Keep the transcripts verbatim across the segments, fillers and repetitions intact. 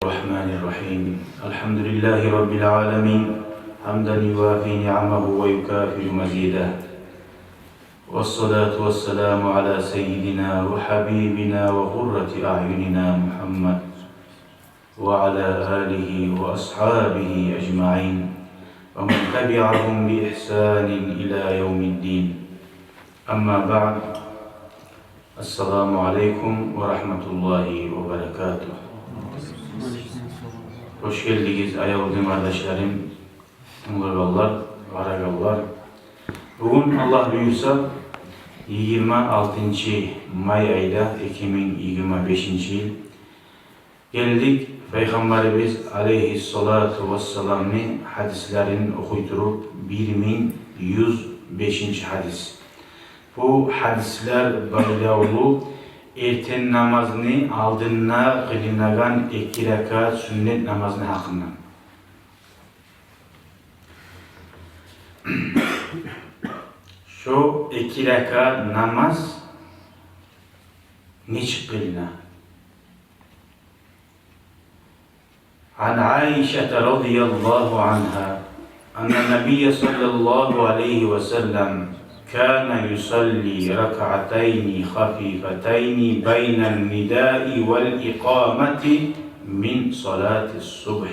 الرحمن الرحيم. الحمد لله رب العالمين، حمدا يوافي نعمه ويكافئ مزيده. والصلاة والسلام على سيدنا وحبيبنا وقرة أعيننا محمد وعلى آله وأصحابه أجمعين ومن تبعهم بإحسان إلى يوم الدين. أما بعد. السلام عليكم ورحمة الله وبركاته. Хош гелдигиз, аявлу дин къардашларым, тынглайгъанлар, къарайгъанлар. Бугюн, Аллагь буюрса, йигирма алтынчы май айда, эки минг йигирма бешинчи йыл. Гелдик Пайхаммарыбыз алейгьиссалату вассаламны гьадислерин охуй туруп, бир минг юз бешинчи гьадис. Бу гьадислер байлавлу эртен намазны алдында къылынагъан эки ракаат сюннет намазны гьакъындан. Шо эки ракаат намаз нечик къылына? عن عائشة رضي الله عنها أن النبي صلى الله عليه وسلم كان يصلي ركعتين خفيفتين بين النداء والإقامة من صلاة الصبح.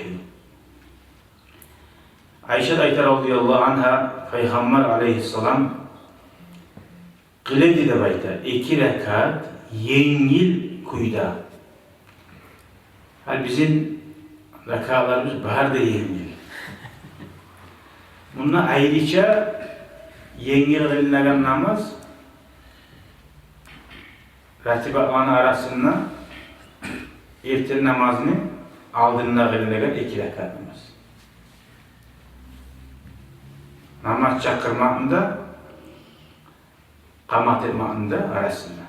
Айшат айта, радияллагьу ангьа, Пайхаммар алейгьиссалам къыла эди деп айта, эки ракаат енгил кюйде. Гьали бизин ракаатларыбыз бары да енгил. Мунда айрыча енгил къылынагъан намаз ратибатланы арасында эртен намазны алдында къылынагъан эки ракаат намаз. Намаз чакъырмакъны да, къамат этмекни де арасында.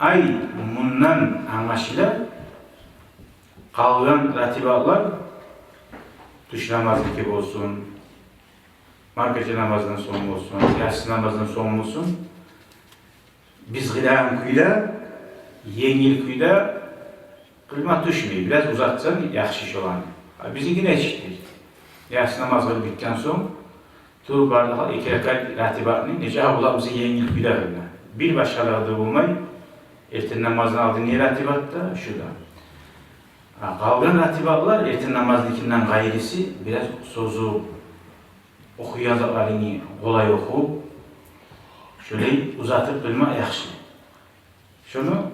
Ай, мундан англашыла, къалгъан ратибатлар, тюш намазныки болсун, маркача намаздан сонг болсун, ясси намаздан сонг болсун, биз къылагъан кюйде, енгил кюйде къылма тюшмей, бираз узатсанг яхшы шоланы. А бизинки нечикдир? Ясси намаз къылып битген сонг, туруп бардыкъ эки ракаат ратибатны, нече абула бизин енгил кюйде къылына. Бир башгъалары да болмай, эртен намазны алды не ратибат да, шу да. А къалгъан ратибатлар, эртен намазныкинден къайрысы, бираз созуп, охуйгъан затларынгны къолай охуп, шолай узатып къылма яхшы. Шону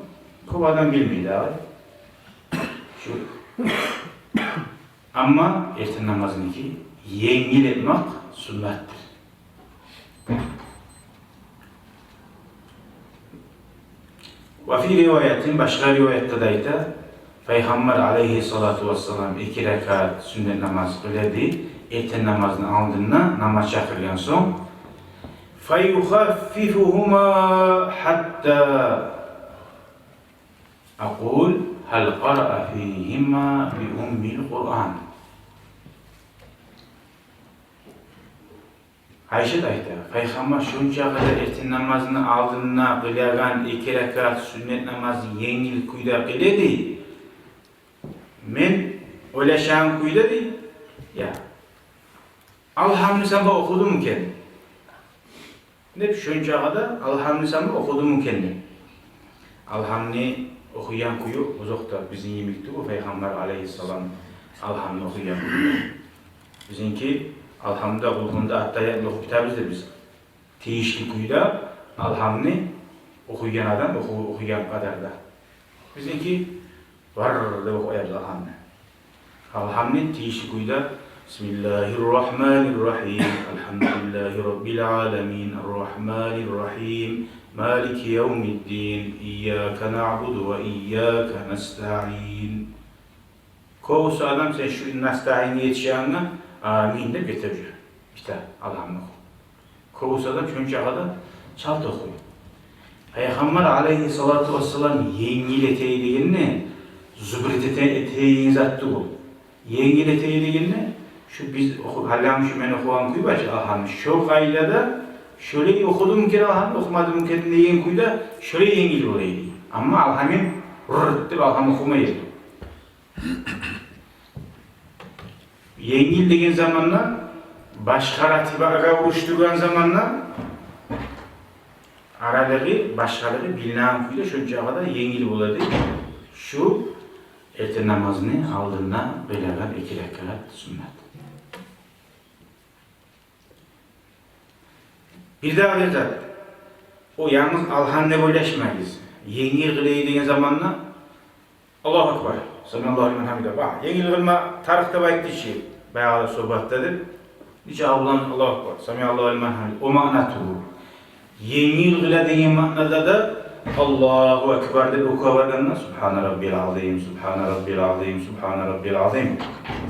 кёп адам билмей дагъы. Шу. Амма эртен намазныки енгил этмек суннатдыр. Ва фи риваятин, башгъа риваятда да айта, Пайхаммар алейгьиссалату вассалам эки ракаат сюннет намаз къыла эди, эртен намазны алдында, намаз чакъыргъан сонг. Фаюхаффифугьума гьатта акъул гьал къараа фигьима би уммил Къуръан. Айшат айта, Пайхаммар шонча къадар эртен намазны алдында къылагъан эки ракаат сюннет намазны енгил кюйде къыла эди. Мен ойлашагъан кюйде, дей, я, Алгьамны сама охудуму экен деп, шонча къадар Алгьамны сама охудуму экен деп. Алгьамны охуйгъан кюю озокъда бизин йимик тюгюл, Пайхаммар алейгьиссалам Алгьамны охуйгъан кюю. Бизинки Алгьамда, Къулгьуда, Аттагьиятны охуп битебиз де биз. Тийишли кюйде Алгьамны охуйгъан адам оху-, охуйгъан къадарда. Бизинки вар деп охуй Алгьамны. Алгьамны тийишли кюйде: بسم الله الرحمن الرحيم، الحمد لله رب العالمين، الرحمن الرحيم، مالك يوم الدين، إياك نعبد وإياك نستعين. Кёбюсю адам сен шу настаинге етишегенге амин деп гете уже. Бите Алгьамны охуп. Кёбюсю адам шонча къадар чалт охуй. Пайхаммар алейгьиссалату вассалам енгил этейим дегенде, зубрит эте-, этейим зат тюгюл. Енгил этейим дегенде, шу биз оху-, гьали шу мен охуйгъан кюй бар чы Алгьамны, шо къайдада, шолай охудуму экен Алгьамны, охумадымы экен деген кюйде, шолай енгил бола эди. Амма Алгьамны рррт деп Алгьамны охумай эди. Енгил деген заманда, башгъа ратибагъа урушдургъан заманда аралыгъы, башгъалыгъы билинеген кюйде шончакъы да енгил бола дей. Шу эртен намазны алдында къылагъан эки ракаат суннат. Бирдагъы бир зат. О янгыз алгьам деп ойлашмагъыз. Енгил къылайым деген заманда Аллагьу акбар, самиаллагьу лиман гьамида. Ба, енгил къылма тарыкъ деп айтды чы баягъы согьбатда деп. Нече абулан Аллагьу акбар, самиаллагьу лиман гьамида. О маъна тюгюл. Енгил къыла деген маънада да Аллагьу акбар деп окъугъа баргъанда, субгьана раббиял азим, субгьана раббиял азим, субгьана раббиял азим.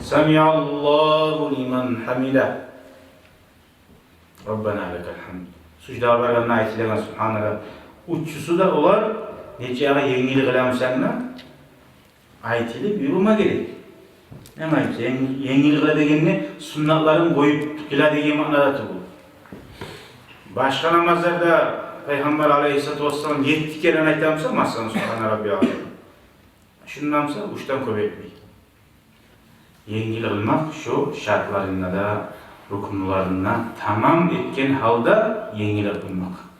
Самиаллагьу лиман гьамида. Раббана лакал гьамд. Суждагъа баргъанда айтылагъан субгьана раб. Уьчюсю де олар нечакъы енгил къыла бусанг да айтылып юрюме герек. Неме айтса, ен-, енгил къыла дегенде суннатларын къоюп къыла деген маънада тюгюл. Башгъа намазларда Пайхаммар алайгьиссалату вассалам етти керен айта буса, масала, субгьана раббиял азим. Шундан буса уьчден кёп этмей. Енгил къылмакъ шо шартларын да, рукнуларын да тамам этген гьалда енгил къылмакъ.